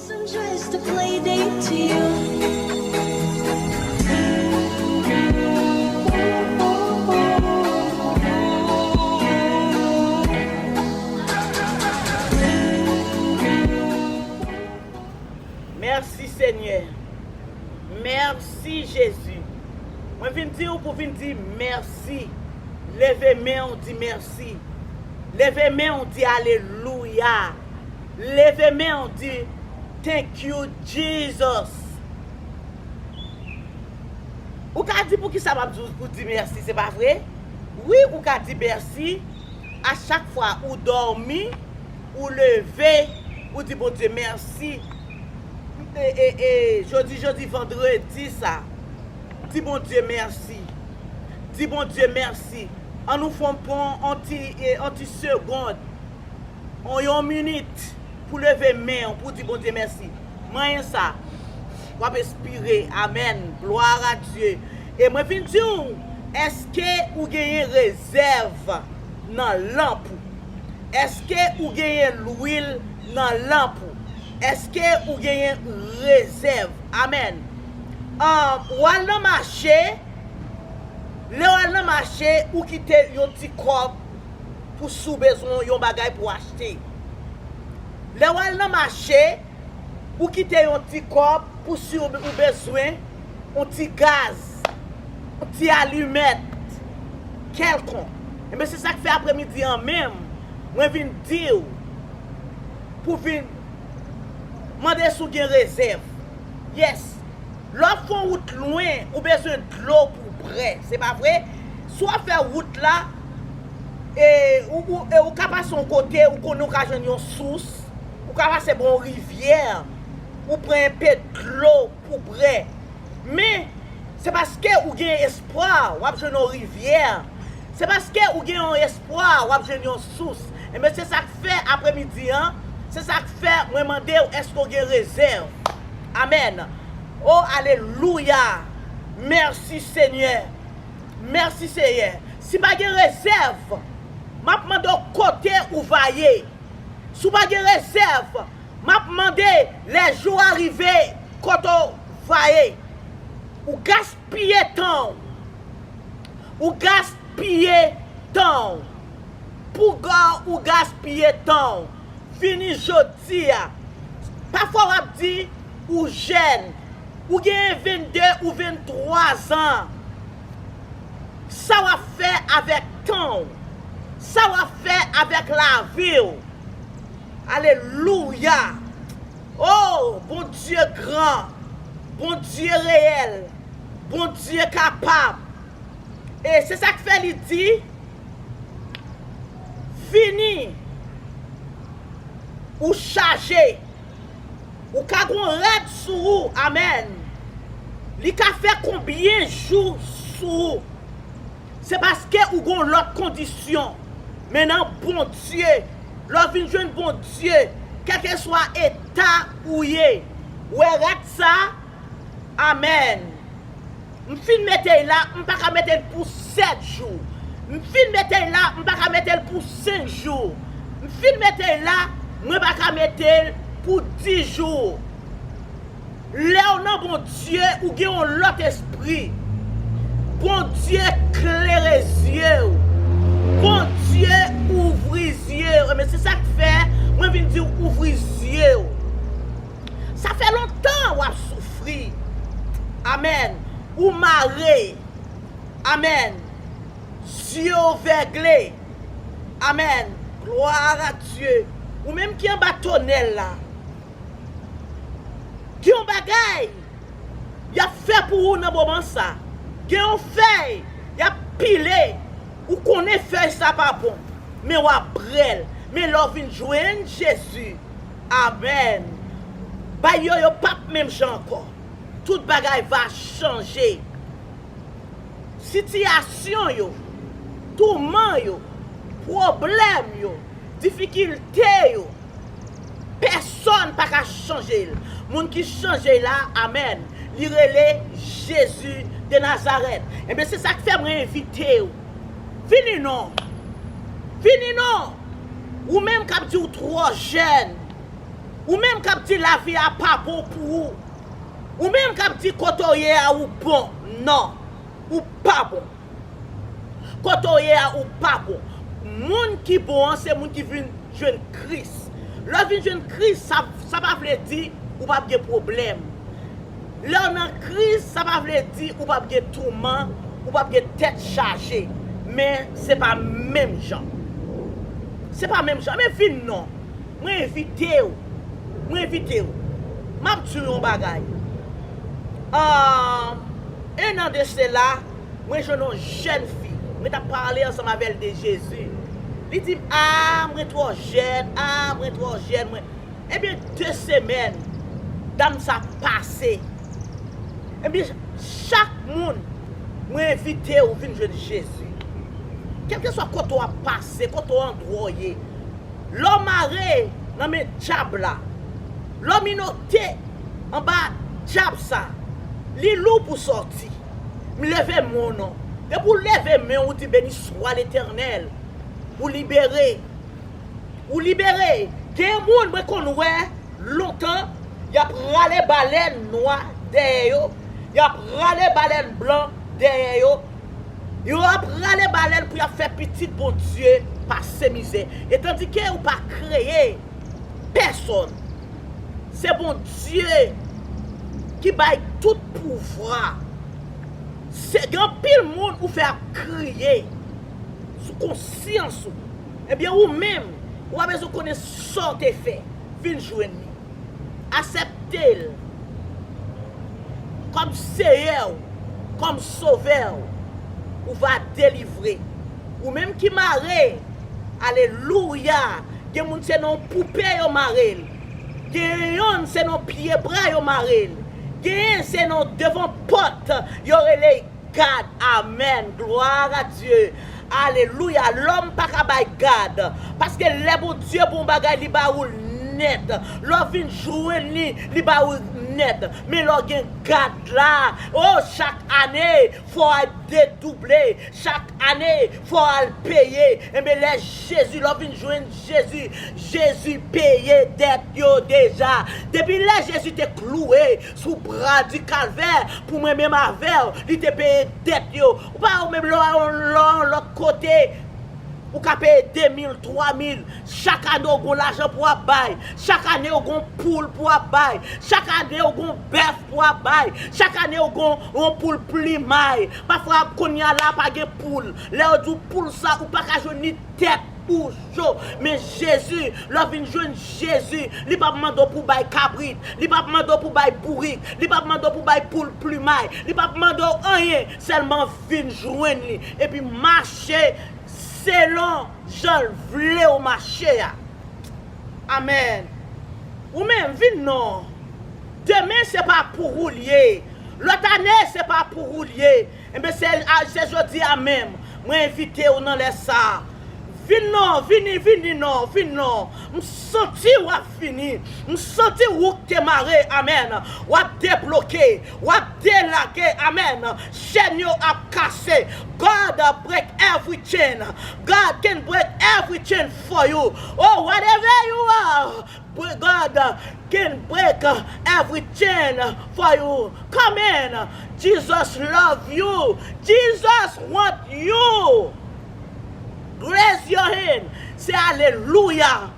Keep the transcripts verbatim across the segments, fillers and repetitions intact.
Some just a play date to you. Mèsi, Senyè. Mèsi, Jezi. Mwen vin di w pou vin di mèsi. Leve men w, di mèsi. Leve men w, di alelouya. Leve men w, di thank you, Jesus. Ou ka di poukisa m ap di w pou di mèsi, se pa vre? Wi, ou ka di mèsi a chak fwa ou dòmi, ou leve, ou di Bondye mèsi. E, e, e, jodi, jodi vandredi sa, di Bondye mèsi. Di Bondye mèsi. An nou fè yon pran yon ti, e, yon ti segond, yon, yon minit pou leve men w, pou di Bondye mèsi. Manyen sa. W ap espire. Amèn. Gloire à Dieu. E mwen vin di w, èske ou genyen rezèv nan lanp ou? Èske ou genyen lwil nan lanp ou? Èske ou genyen rezèv? Amèn. Ahn, w al nan mache, lè w al nan mache, ou kite yon ti kòb pou si w bezwen yon bagay pou w achte. Lè w al nan mache, ou kite yon ti kòb pou si w, ou bezwen yon ti gaz, yon ti alimèt kèlkonk. Enben, se sa k fè apremidi an menm, mwen vin di w pou vin mande si w gen rezèv. Yes. Lè w ap fè yon wout lwen, ou bezwen dlo pou w bwè, se pa vre? Si w ap fè wout la, e ou, ou, e ou ka pase yon kote, ou konnen ou ka jwenn yon sous, ou ka pase bò yon rivyè, ou pran enpe dlo pou w bwè. Men, se paske ou gen espwa, w ap jwenn yon rivyè. Se paske ou gen yon espwa, w ap jwenn yon sous. Enben, se sa k fè apremidi an, se sa k fè mwen mande w, èske w gen rezèv? Amèn. O, alelouya! Mèsi, Senyè. Mèsi, Senyè. Si pa gen rezèv, m ap mande w kote ou va ye. Si w pa gen rezèv, m ap mande, lè jou a rive, kote w va ye. Ou gaspiye tan w. Ou gaspiye tan w. Pouga ou gaspiye tan w? Vini jodi a. Pafwa w ap di ou jèn, ou genyen vennde ou venntwa zan. Sa w ap fè avèk tan w? Sa w ap fè avèk lavi w? Alelouya! O, Bondye gran, Bondye reyèl, Bondye kapab. E se sa k fè li di, vini, ou chaje, ou ka gon rad sou ou, amèn. Li ka fè konbyen jou sou ou? Se paske ou gon lòt kondisyon. Men nan Bondye, lè w vin jwenn Bondye, kèlkeswa eta ou ye, ou wè rad sa, amèn. M fin mete l la, m pa ka mete l pou sèt jou. M fin mete l la, m pa ka mete l pou senk jou. M fin mete l la, mwen pa ka mete l pou dis jou. Lè w nan Bondye, ou gen yon lòt espri. Bondye klere zye w. Bondye ouvri zye w. Enben, se sa k fè mwen vin di w ouvri zye w. Sa fè lontan w ap soufri. Amèn. Ou mare. Amèn. Zye w vègle. Amèn. Gloire à Dieu. Ou menm ki anba tonèl la. Gen yon bagay y ap fè pou ou nan moman sa. Gen yon fèy y ap pile. Ou konnen fèy sa pa bon. Men w ap bwè l. Men lè w vin jwenn Jezi. Amèn. Bagay yo, yo p ap menm jan ankò. Tout bagay va chanje. Sitiyasyon yo, touman yo, pwoblèm yo, difikilte yo, pèsonn pa ka chanje l. Moun ki chanje la, amèn, li rele Jezi de Nazarèt. Enben, se sa k fè mwen envite w. Vini non. Vini non. Ou menm k ap di w twò jèn. Ou menm k ap di lavi a pa bon pou ou. Ou menm k ap di kote w ye a ou bon. Non, ou pa bon. Kote w ye a ou pa bon. Moun ki bon an se moun ki vin jwenn Kris. Lè w vin jwenn Kris, sa, sa pa vle di ou p ap gen pwoblèm. Lè w nan Kris, sa pa vle di ou p ap gen touman, ou p ap gen tèt chaje. Men se pa menm jan. Se pa menm jan. Men vin non. Mwen envite w. Mwen envite w. M ap di w yon bagay. Ah, en an de sela, mwen jwenn yon jèn fi. Mwen t ap pale ansanm avè l de Jezi. Li di m, "Ah, mwen twò jèn. Ah, mwen twò jèn. Mwen." Ebyen, de semèn, dam sa pase. Ebyen, chak moun, mwen envite w vin jwenn Jezi. Kèlkeswa kote w ap pase, kote w andwa w ye, lè w mare nan men dyab la, lè w minote anba dyab sa, li lou pou sòti. M leve men w non. Depi w leve men w, ou di, "Beni swa Letènèl." Ou libere. Ou libere. Gen moun mwen konn wè lontan, y ap rale balèn nwa dèyè yo, y ap rale balèn blan dèyè yo. Yo ap rale balèn pou y ap fè pitit Bondye pase mizè. E tandike ou pa kreye pèsòn. Se Bondye ki bay tout pouvwa. Se, gen anpil moun ou fè ap kriye sou konsyans ou. Ebyen, ou menm, ou pa bezwen konnen sa w te fè. Vin jwenn li. Aksepte l kòm Seyè w, kòm Sovè w. Ou va delivre. Ou menm ki mare, alelouya, gen moun se nan yon poupe yo mare l. Gen yonn se nan yon pye bwa yo mare l. Genyen se nan devan pòt yo rele gad. Amèn. Glwa a Dye. Alelouya. Lòm pa ka bay gad. Paske lè Bondye bon bagay, li ba ou l nèt. Lè w vin jwenn li, li ba ou l nèt. Men lè w gen gad la, o, chak ane, fò w al dedouble. Chak ane, fò w al peye. Enben, lè Jezi, lè w vin jwenn Jezi, Jezi peye dèt yo deja. Depi lè Jezi te klouwe sou bra di Kalvè pou mwen menm avè w, li te peye dèt yo. Ou pa wè ou menm lè w al yon lòt kote, ou ka peye de mil, twa mil. Chak ane w gon lajan pou w ap bay. Chak ane w gon poul pou w ap bay. Chak ane w gon bèf pou w ap bay. Chak ane w gon yon poul plimay. Pafwa kounye a la pa gen poul. Lè yo di w poul sa, ou pa ka jwenn li tèt ou cho. Men Jezi, lè w vin jwenn Jezi, li p ap mande w pou w bay kabrit. Li p ap mande w pou w bay bourik. Li p ap mande w pou w bay poul plimay. Li p ap mande w anyen. Sèlman vin jwenn li. Epi mache selon jan l vle w mache a. Amèn. Ou menm, vin non. Demen, se pa pou ou l ye. Lòt ane, se pa pou ou l ye. Enben, se, a, se jodi a menm. Mwen envite w nan lè sa a. Vin non, vini, vini non, vin non. M santi w ap vini. M santi wout te mare, amèn. W ap debloke, w ap delage, amèn. Chèn yo ap kase. God, uh, break every chain. God can break every chain for you. Oh, whatever you are, bre-, God, uh, can break, uh, every chain for you. Come in. Jesus love you. Jesus want you. Raise your hand. Say hallelujah.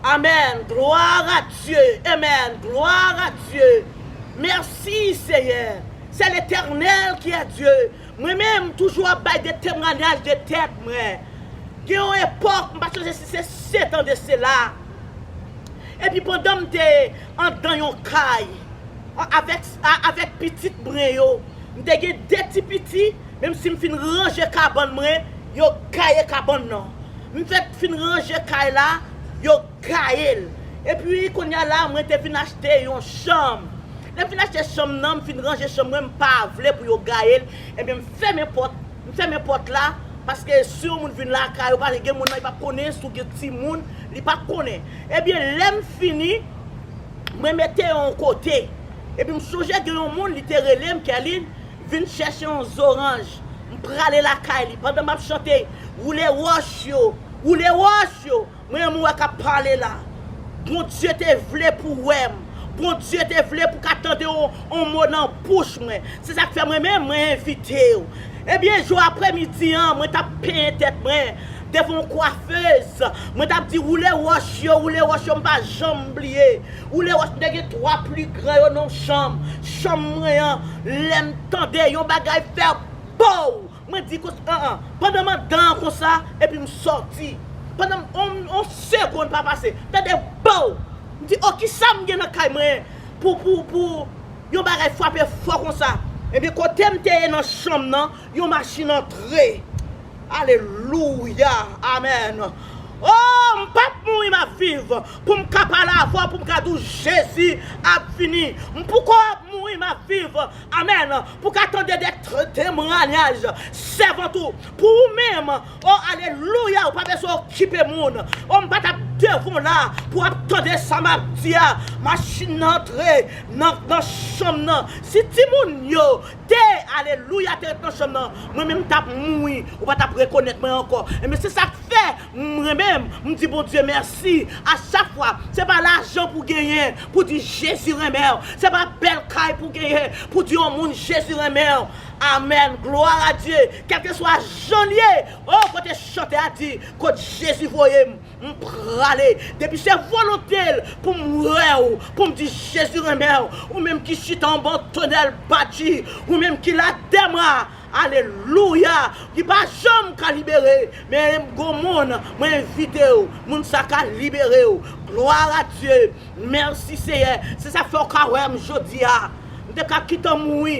Amen. Gloire à Dieu. Amen. Gloire à Dieu. Merci, Seigneur. C'est l'Éternel qui est Dieu. Mwen menm, m toujou ap bay de temwayaj de tèt mwen. Gen yon epòk, m pa sonje si se sèt an de sela. Epi pandan m te anndan yon kay, a-, avèk, a-, avèk pitit mwen yo, m te gen de ti piti, menm si m fin ranje kabann mwen, yo gaye kabann nan. M fèk fin ranje kay la, yo gaye l. Epi kounye a la, mwen te vin achte yon chanm. Lè m fin achte chanm nan, m fin ranje chanm mwen, m pa vle pou yo gaye l. Ebyen, m fèmen pòt, m fèmen pòt la, paske si yon moun vin lakay ou, paske gen moun nan, li p ap konnen, si w gen timoun, li p ap konnen. Ebyen, lè m fini, mwen mete yon kote. Epi m sonje gen yon moun, li te rele m, Kèlin, vin chèche yon zoranj. M prale lakay li. Pandan m ap chante, woule wòch yo, woule wòch yo. Mwen menm ou wè k ap pale la. Bondye te vle pou wè m. Bondye te vle pou ka tande yon, yon mo nan bouch mwen. Se sa k fè mwen menm, mwen envite w. Ebyen, jou aprèmidi an, mwen t ap penyen tèt mwen devan yon kwafez. Mwen t ap di, woule wòch yo, woule wòch yo, m pa janm bliye. Woule wòch, m te gen twa pli gran yo nan chanm. Chanm mwen an, lè m tande yon bagay fè pow! Mwen di konsa, an, an. Pandan m anndan an konsa, epi m sòti. Pandan m, on, on segonn pa pase. Tande, bow! M di, o, kisa m gen nan kay mwen pou, pou, pou yon bagay frape fò konsa? Ebyen, kote m te ye nan chanm nan, yon machin antre. Alelouya! Amèn! O, m p ap mouri, m ap viv. Pou m ka pale avè w, pou m ka di w Jezi ap vini. M poko ap mouri, m ap viv. Amèn. Pou ka tande de t-, temwayaj sèvant ou. Pou ou menm, o, alelouya, ou pa bezwen okipe moun. O, m pa t ap devan w la pou ap tande sa m ap di a. Machin nan antre nan, nan chanm nan. Si timoun yo te, alelouya, te ret nan chanm nan, mwen menm m t ap mouri. Ou pa t ap rekonèt mwen ankò. Ebyen, se sa k fè mwen menm, m di Bondye mèsi. A chak fwa, se pa lajan pou genyen pou di Jezi renmen w. Se pa bèl kay pou genyen pou di yon moun Jezi renmen w. Amèn. Glwa a Dye. Kèlkeswa jan l ye, o, kote chantè a di, kot Jezi voye m, m prale. Depi se volonte l pou m wè w, pou m di Jezi renmen w, ou menm ki chita anba yon tonnèl bati, ou menm ki la dèyè m, alelouya, ki pa janm ka libere, men gon moun, mwen envite w, moun sa ka libere w. Glwa a Dye. Mèsi, Seyè. Se sa k fè w ka wè m jodi a. M te ka kite w mouri.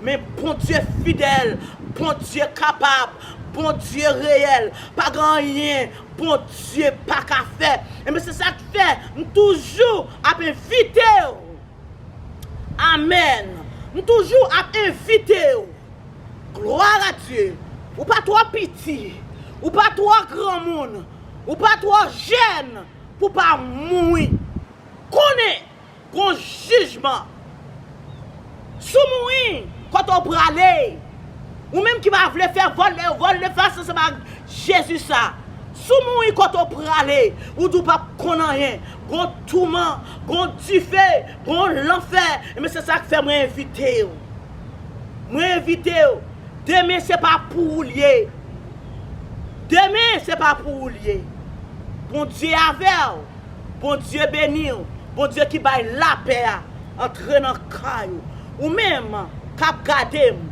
Men Bondye fidèl, Bondye kapab, Bondye reyèl. Pa gen anyen Bondye pa ka fè. Ebyen, se sa k fè m toujou ap envite w. Amèn. M toujou ap envite w. Glwa a Dye. Ou pa twò piti. Ou pa twò granmoun. Ou pa twò jèn pou pa mouri. Konnen gon jijman. Si w mouri, kote w prale? Ou menm ki pa vle fè vòl, vòl de fas ansanm ak Jezi sa. Si w mouri, kote w prale? Ou di w p ap konn anyen. Gon touman, gon dife, gon lanfè. Ebyen, se sa k fè mwen envite w. Mwen envite w. Demen se pa pou ou l ye. Demen se pa pou ou l ye. Bondye avè w. Bondye beni w. Bondye ki bay lapè a antre nan kay ou. Ou menm k ap gade m,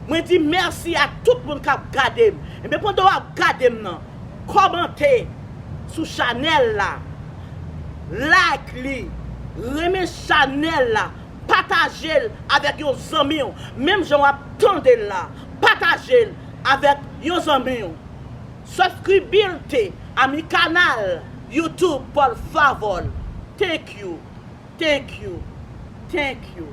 mwen di mèsi a tout moun k ap gade m. Ebyen, pandan w ap gade m nan, kòmante sou chanèl la, like li, renmen chanèl la, pataje l avèk yon zanmi w. Menm jan w ap tande l la, pataje l avèk yon zanmi w. Suscribirte a mi canal YouTube, por favor. Thank you. Thank you. Thank you.